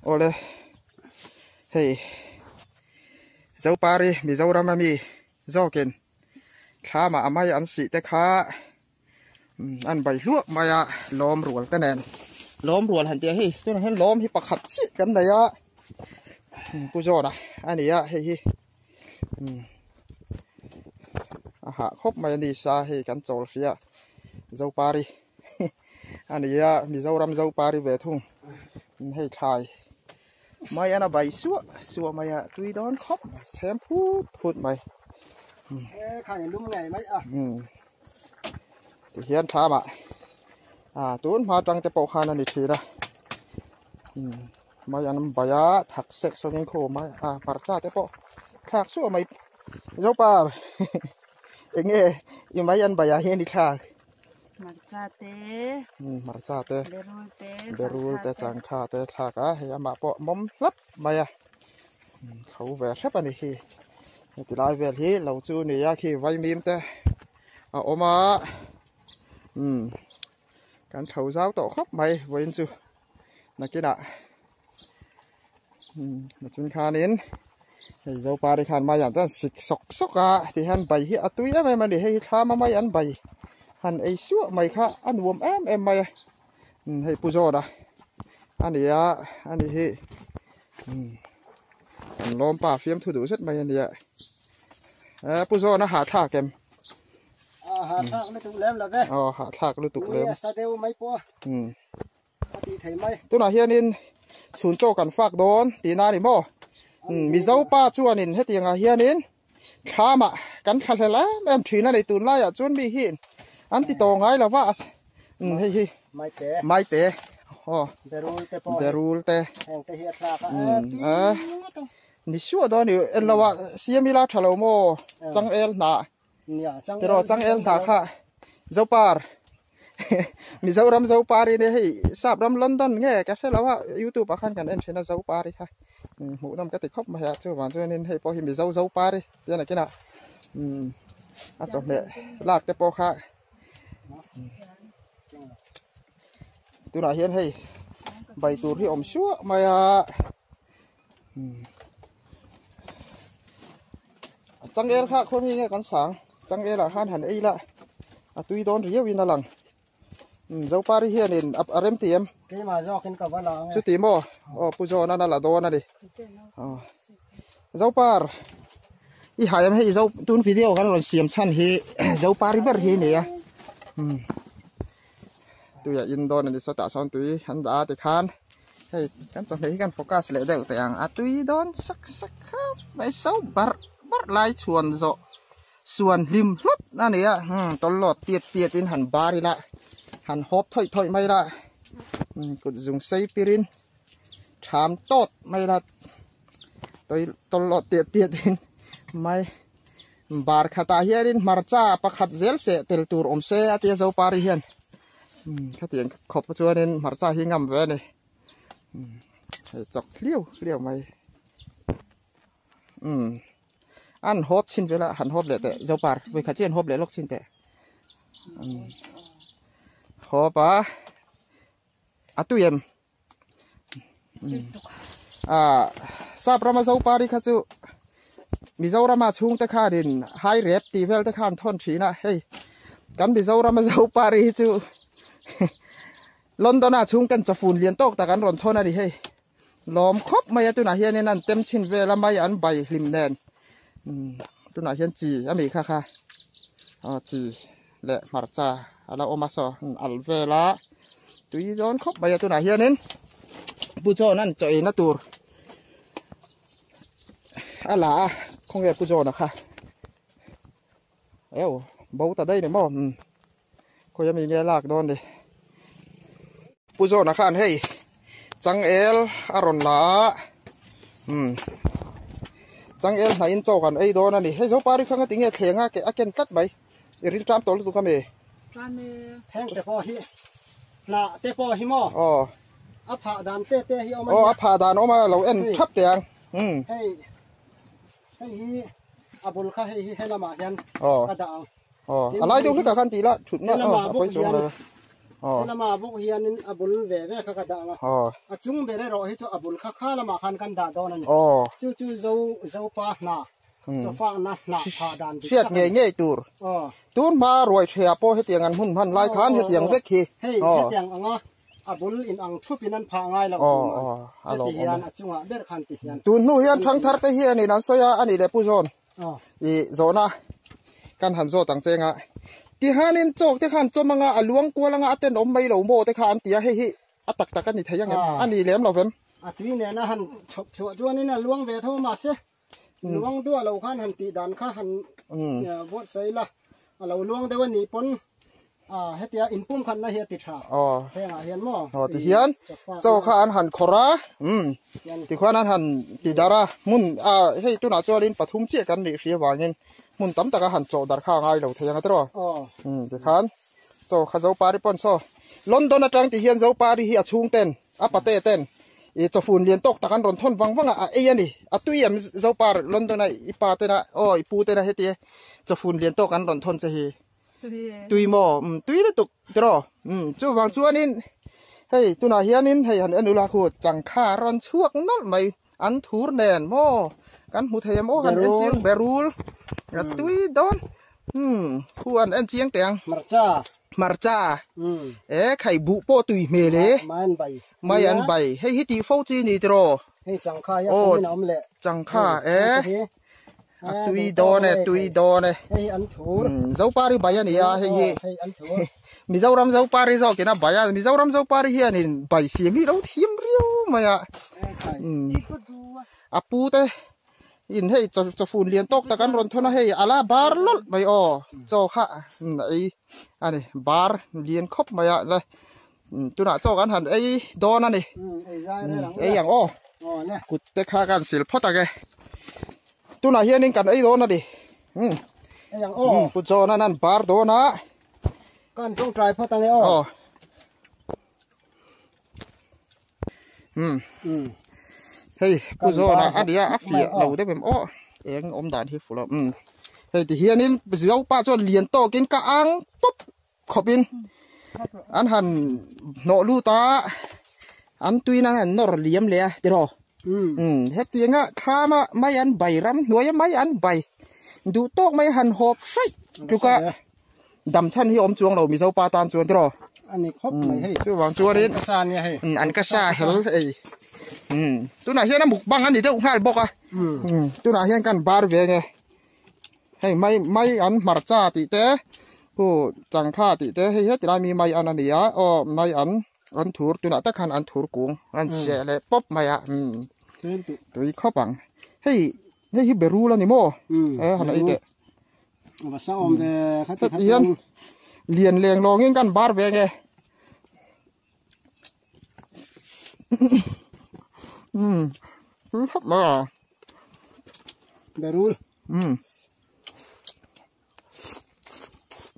Awle hei Zopari Mizoram ami zawkin thlamah a mai an sih te kha an bai hluak mai a lawm rual te nen lawm rual han tia hei tunah hian lawm hi pakhat chiah kan nei a pu zawna a ni a hei hi a hah khawp mai a ni sa hei kan chawl hria Zopari a ni a Mizoram Zopari ve thung hei thlai mai an a bai suah suah mai a tui dawn khawp mai chhem phut phut mai ti hian thlam ah ah tun hma tang te pawh khan a ni thin a mai an bai a thak sek sawk in khaw mai a hmarcha te pawh thlak suah mai zopar eng nge i mai an bai ah hian i thlak. Hmarcha te hmarcha te berul te berul te changkha te thlak a hei amah pawh mawm hlap mai a tho ve hrep a ni hi heti lai vel hi lo chu ni a khi vaimim te a awm a umm kan tho zau tawh khawp mai vawiin chu nakinah umm nachun khanin hei zopari khan mai an chuan sik sawk sawk a tihian bai hi a tui em em a ni hei hi thlam a mai an bai han ei suah mai kha a nuam em em mai a umm hei pu zawna a ni a a ni hi umm an lawm pa fiamthu duh zet mai a nia eh pu zawna hahthlak em hahthlak lutuk lem lo ve aw hahthlak lutuk lem sa deuh mai pawh umm a tih thei mai. Tunah hianin chhun chaw kan fak dawn tihna a ni maw? Mizo pa chuanin hetiangah hianin thlamah kan thlahlel em em thin a ni. Tunlaiah chuan mi hi an ti tawh ngai lo va, hei hi Maite aw Berul te ni suah dawn a ni. Enlo ah siam ila tha lo maw? Changel hnah tiraw changel hnah kha Zopar Mizoram Zopari nia hei sap ram London nge ka hre lo a youtube ah khan kan en thin a Zopari kha hmuh nawm ka ti khawp mai a chuvang chuanin hei pawh hi Mizo Zopari tih a nakinah a chawhmeh lak te pawh kha tunah hian hei bai tur hi awm suah mai a changel kha khaw mi nge kan sang changel ah khan han ei la a tui dawn riau in a lang zopari hianin a rem ti em keimah zawkin ka va la ang e chuti maw aw pu zawna na la dawn a ni zopar i hai am hei zo tun video kan rawn siam chhan hi zopari ber hi nia tuia in dawn a ni sawtah sawn tui an dah a tikhan hei kan chawhmeh hi kan focus leh deuh teh ang a tui dawn sak sak khawp mai so barh barh lai chhuan zawh suan hlim hlut a ni a hmm tawlhawt tiat tiat in han bar ila han hawp thawih thawih mai ila kut zung sei pir in tham tawt mai ila tawlhawt tiat tiat in mai. Bar khatah hianin hmarcha pakhat zel seh tel tur awm se a tia Zopari hian khatiang khawp chuanin hmarcha hi ngam ve a ni hei chawk hliau hliau mai umm an hawp chhin vel a han hawp leh teh Zopar vawikhat chian hawp leh lawk chhin teh hawp a a tui em. Ah, sap rama zopari kha chu Mizorama chhungte khanin hai rep tih vel te khan thawn thin a hei kan Mizorama zopari hi chu London a chhungten chawfun lian tawk tak an rawn thawn a ni hei lawm khawp mai a tunah hianin an tem chhin vel a mai an bai hlim nen tunah hian chi a mi kha kha aw chi leh hmarcha a la awm a saw al vel a tui zawn khawp mai a tunah hianin pu John an chaw eina tur a la a khawnge pu John a kha eo bo ta daih ni maw um khawi ami nge lak dawn ni pu John a khan hei changel a rawn la a um changel hnaihin chaw kan ei dawn a ni hei zopari kha nga tinge thleng a ke a ken tlat mai. I ril tram tawh lutuk a mi? Tram e. Heng te pawh hi hnah te pawh hi maw? Aw. A phah dan te te hi awm a nia. Aw a phah dan awm a lo en thap teh ang. Um. Hei hei hi a bul kha hei hi he lamah hian Aw. ka dah ang. Aw a lai deuh hlekah khan tih la thutna aw a pawi chuang lo. Helama bawk hianin a bul ve ve kha ka dah ang a. A chung ber erawh hi chu a bul kha kha lamah khan kan dah dawn a ni. Chu chu zo zopa hna chawfakna hnah phah dan dik tak a ni. Hriat ngei ngei tur. Tun hma ruai theiah pawh hetiang an hun hman lai khan hetiang vek hi. Hei hetiang anga a bul in ang thup in an phah ngai lo tur man. Heti hian a chungah ber khan ti hian. Tun hnu hian thangthar te hianin an sawi a, a nih leh Pu Zawn. I zawhna kan han zawt ang che anga tihanin chawk te khan chawm anga a luang kual anga a tenawm mai lo maw te kha an ti a, hei hi a tak tak a ni thei angem? A ni lem lo vem? A tui nena han chhawp chhuah chuanin a luang ve tho mahse luang duah lo khan han tih dan kha han buatsaih ila a lo luang deuh a nih pawn A hetia inpum khatna hi a ti tha. Aw. Hengah hian maw? Aw ti hian chaw kha an han khawrh a, umm tikhuan an han ti darh a, hmun a hei tunah chuanin pathum chiah kan nih hri avangin hmun tam taka han chawh darh kha a ngai lo thei ang a tiraw? Aw. Umm tikhan chaw kha Zopari pawn saw London atang ti hian Zopari hi a chhung ten a pate ten i chawfun lian tawk tak an rawn thawn vang vang a, a ei a ni. A tui em Zopar London a i pa tena aw i pu tena heti chawfun lian tawk an rawn thawn che hi. Tui maw? Umm tui lutuk tiraw? Umm chuvang chuanin hei tunah hianin hei han en ula khu changkha a rawn chhuak nawlh mai an thur nen maw kan hmu thei em aw han en chiang berul a tui dawn umm khu an en chiang teh ang hmarcha hmarcha e khai buh pawh tui hmel e mai an bai mai an bai hei hi tih fo chi ni tiraw hei changkha hi a pawmin a awm leh changkha e A tui dawn e, tui dawn e. Hei an thur. Zopari bai a ni a, hei hi. Hei an thur. Mizoram Zopari zawkin a bai a, Mizoram Zopari hianin bai siam hi lo thiam riau mai a. A pu te in hei chawfun lian tawk tak an rawn thawn a, hei a la bar lawlh mai aw. Chaw kha ei a ni, bar lian khawp mai a le. Tunah chaw kan han ei dawn a ni. Ei ang aw. Kut te kha kan sil phawt ang e. Tunah hianin kan ei dawn a ni. Ei ang aw. Pu John an an bar dawn a. Kan tawngtai phawt ang e aw. Aw. Hei Pu John a ania a fiah lo deuh em aw. Eng awm dan hi fuh lo. Hei ti hianin Zopa chuan lian tawkin ka ang pawp khawpin an han hnawh lut a an tuin an han nawr liam leh a tiraw um hetianga thlama mai an bai ram hnuaia mai an bai duh tawk mai han hawp hraih tluka dam chhan hi awm chuang lo mizo pa tan chuan tiraw ani khawp mai hei chuvang chuanin ka sa ania hei an ka sa hel ei um tunah hian a mukbang ani deuh nghal bawk a um tunah hian kan bar ve nge. Hei mai mai an hmarcha tih te hu changkha tih te hei heti lai mi mai an a ni a aw mai an an thur tunah tak khan an thur kung an cheh leh pawp mai a umm tui khawp ang hei hei hi berul a ni maw e han ei teh heti hian lian leng lawngin kan bar ve nge umm tui khawp mai a. Berul. Umm.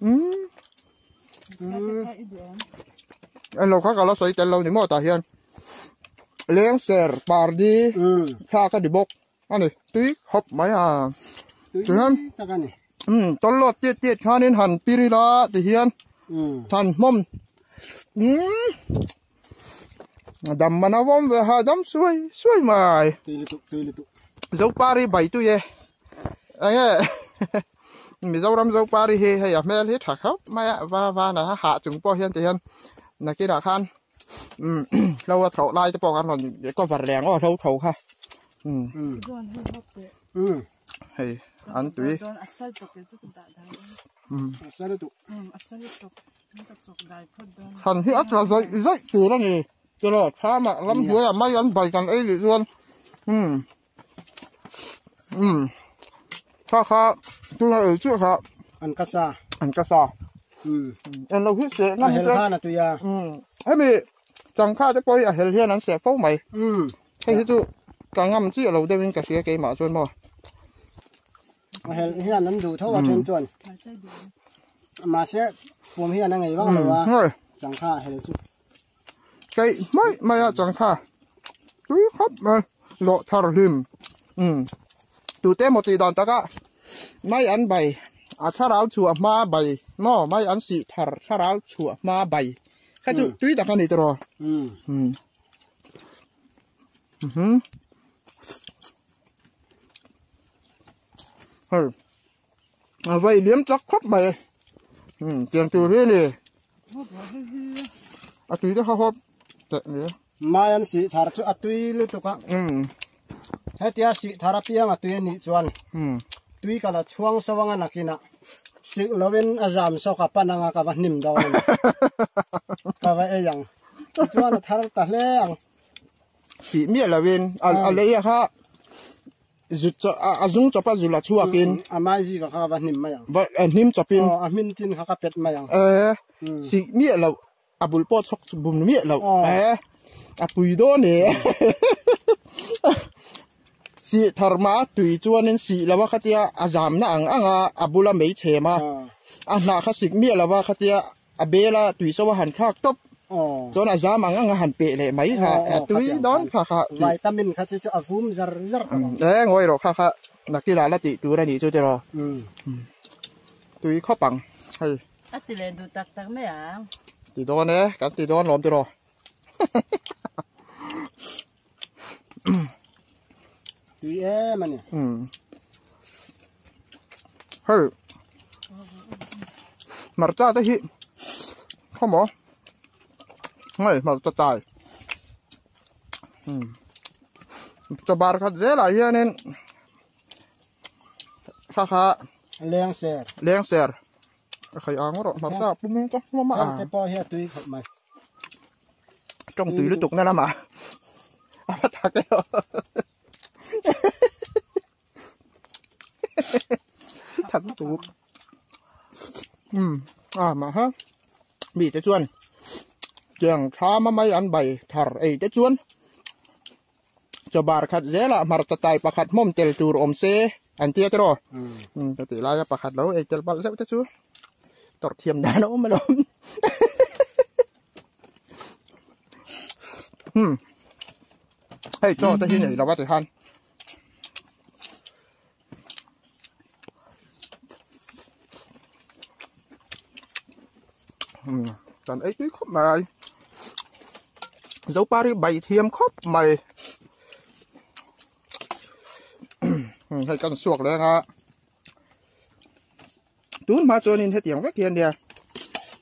Umm. Elo kha ka la sawi tel lo ni maw tah hian leng ser pardi thlak a ni bawk a ni tui khawp mai a chuan umm tawlhawt tiat tiat khanin han pir ila ti hian han hmawm umm dam man a vawm ve ha dam suai suai mai Zopari bai tui e enge Mizoram Zopari hi hei a hmel hi tha khawp mai a va van a hah chung pawh hian ti hian nakinah khan umm hlo a thlawh lai te pawh kan rawn cover leh ang aw hlo tho kha umm hei an tui umm Thlan hi a tla zawih zawih tur a ni tiraw thlamah ramhnuaiah mai an bai kan ei leh chuan umm umm kha kha tuna ei chiah kha an ka sa an ka sa umm en lo hi seh ngam a hel khan a tui a umm hemi changkha te pawh hi a hel hian an seh fo mai umm hei hi chu ka ngam chiah lo deuhin ka hria keimah chuan maw A hel hian an duh tho a then chuan mahse pum hian a ngei vak lo a changkha a hel chu keih mai mai a changkha tui khawp mai lawh thar hlim um tute emaw tih dan taka mai an bai a thlarau chhuah hma bai maw mai an sih thar thlarau chhuah hma bai. Kha chu tui tak a ni tawh. Um. Um. Hei. A vai liam chak khawp mai. Um, tiang tur hi ni. A tui te kha hawp teh ni. Mai an sih thar chu a tui lutuk a. Um. Hetia sih thar apiang a tui a nih chuan Um. tui ka la chhuang so anga nakin ah sik lovin a zam so ka pan anga ka va hnim dawn a ni. Ka va ei ang. Tichuan a thar ta hle ang. Sih miah lovin a lei a kha zut chaw a zung chawp a zul a chhuakin. A mai zika kha ka va hnim mai ang. Va hnim chawpin. Aw a hmin chin kha ka pet mai ang. Eh sih miah loh a bul pawh chhawk bum miah loh eh a pui dawn e sih thar mah a tui chuanin sih lo a khatia a zamna ang ang a a bula mei chhem a a hnah kha sik miah lo a khatia a bel a tui so a han thlak tawp chuan a zam ang ang a han peh leh mai kha a tui dawn kha kha vitamin kha chu chu a vum zar zar tawh ang eh ngawi rawh kha kha nakila la tih tur a nih chu tiraw tui khawp ang hei. A ti leh duh tak tak mai ang. Ti dawn e, kan ti dawn lawm tiraw. Tui em a ni. Hei. Hmarcha te hi khawmaw hei hmarcha tai. Chaw bar khat zelah hianin Kha kha leng ser leng ser a khai ang rawh hmar ta pum ka hma a te pawh hi a tui khawp mai tawng tui lutuk na lamah a va tak e thak tuk um a ma ha mi te chuan tiang tha ma mai an bai thar ei te chuan Chaw bar khat zelah hmarcha tai pakhat hmawm tel tur awm se an tia tiraw? Umm ka tih laia pakhat lo ei tel palh zeuh te chu tawrh thiam dan a awm alawm. Umm hei chaw te hi nei lo a ti khan. Umm kan ei tui khawp mai Zopari bai thiam khawp mai hei kan suak leng a tun hma chuanin hetiang vek hian nia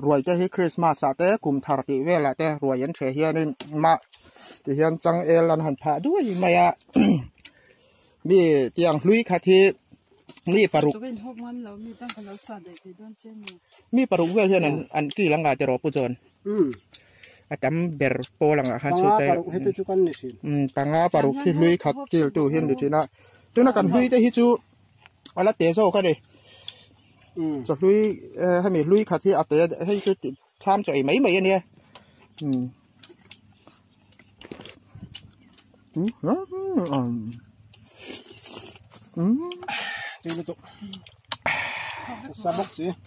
ruai te hi Christmas ah te kum thar tih velah te ruai an hreh hianin mah ti hian changel an han phah duai mai a mi tiang hlui khat hi mi paruk mi paruk vel hian an an kil anga tiraw pu chuan a tam ber pawl angah khan chu te panga paruk hi hlui khat kil tu hian ni thin a tuna kan hlui te hi chu ala te zawk a ni chaw hlui hemi hlui khat hi a te hei chu thlam chaw ei mai mai a nia.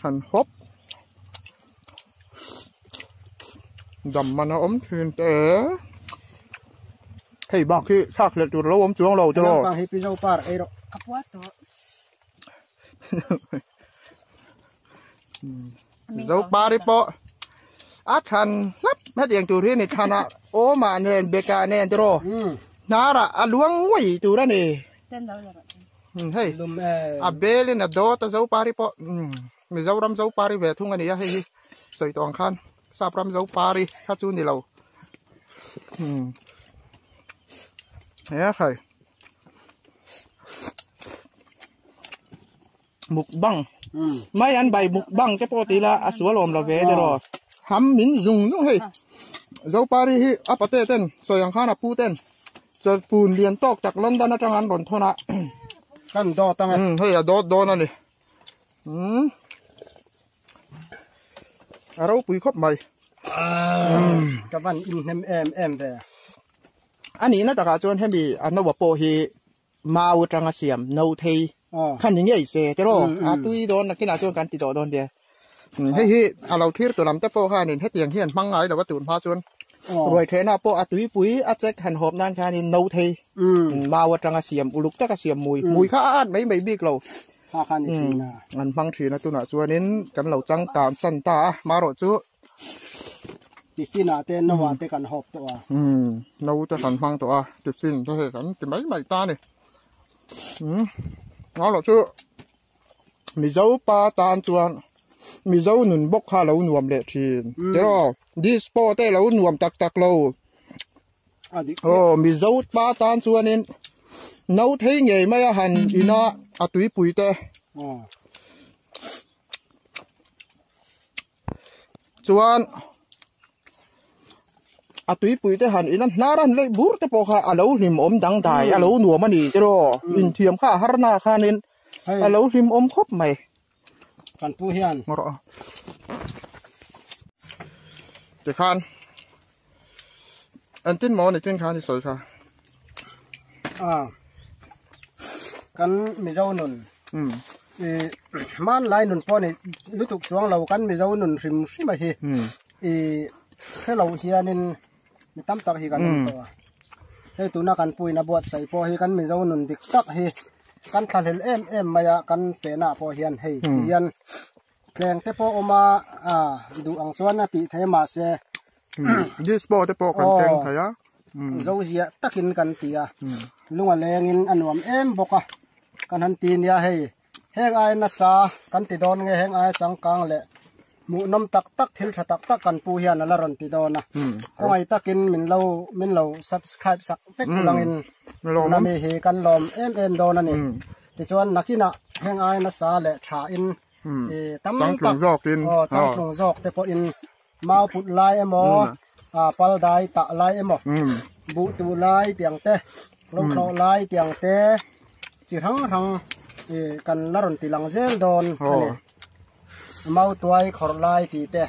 Han hawp dam man a awm thin te hei bak hi thlak leh tur lo awm chuang lo tiraw Zopari pawh a than hlap hetiang tur hi a ni thlan a awmah nen bekah nen tiraw hnarah a luang nguai tur a ni hei a belin a dawt a Zopari pawh Mizoram Zopari ve thung a ni a hei hi sawi tawh ang khan Sapram Zopari kha chu ni lo he hei. Mukbang mai an bai mukbang te pawh tih ila a sual awm lo ve tiraw ham min zung zung hei Zopari hi a pate ten sawi ang khan a pu ten chawlhpun lian tawk tak London atang an rawn thawn a kan dawt ang e hei a dawt dawn a ni umm a ropui khawp mai ka van inhnem em em ve a nihna takah chuan hemi a naua pawh hi Mau atanga siam no thei kha ni ngei se tiraw a tui dawn nakinah chuan kan ti tawh dawn nia. Hei hi a lo thlir tu lam te pawh khanin hetiang hian hmang ngai lo a tun hma chuan ruai thenah pawh a tuipui a chek han hawp nan khanin no thei mau atanga siam uluk taka siam mui mui kha a at mai mai bik lo an hmang thin a tunah chuanin kan lo chang tan san ta a marawh chu. Tiffin ah te no ah te kan hawp tawh a. Umm no te kan hmang tawh a tiffin te hei kan ti mai mai ta a ni. Umm ngau loh chu Mizo pa tan chuan Mizo nun bawk kha a lo nuam leh thin tiraw dispo te a lo nuam tak tak lo. Aw Mizo pa tan chuanin no thei ngei mai a han ina a tuipui te. Chuan a tuipui te han ina hnar an leih bur te pawh kha a lo hlim awm dangdai a lo nuam a ni tiraw inthiam kha a har na khanin a lo hlim awm khawp mai. Kan pu hian. Ngaw rawh a. Tikhan engtin maw ni chin khan i sawi kha. A kan Mizo nun i hmanlai nun pawh ni lutuk chuang lo kan Mizo nun hrim hrim a hi i hrelo hianin mi tam tak hi kan awm tawh a hei tuna kan puin a buatsaih pawh hi kan Mizo nun dik tak hi kan thlahlel em em mai a kan fehna ah pawh hian hei ti hian Tleng te pawh awm a, duh ang chuan a tih thei mahse Dispo te pawh kan tleng thei a. Zo ziah takin kan ti a, lung a lengin a nuam em bawk a, kan han ti nia hei, heng ai nasa kan ti dawn nge heng ai changkang leh hmuhnawm tak tak thil tha tak tak kan pu hian a la rawn ti dawn a, khawngaih takin min lo min lo subscribe sak vek langin tuna mi hi kan lawm em em dawn a ni. Tichuan nakinah heng ai nasa leh thain tam tak changtlung zawk te pawhin mau put lai emaw pal dai tah lai emaw buh tuh lai tiang te lo thlawh lai tiang te chi hrang hrang kan la rawn ti lang zel dawn a ni mau tuai khawrh lai tih te.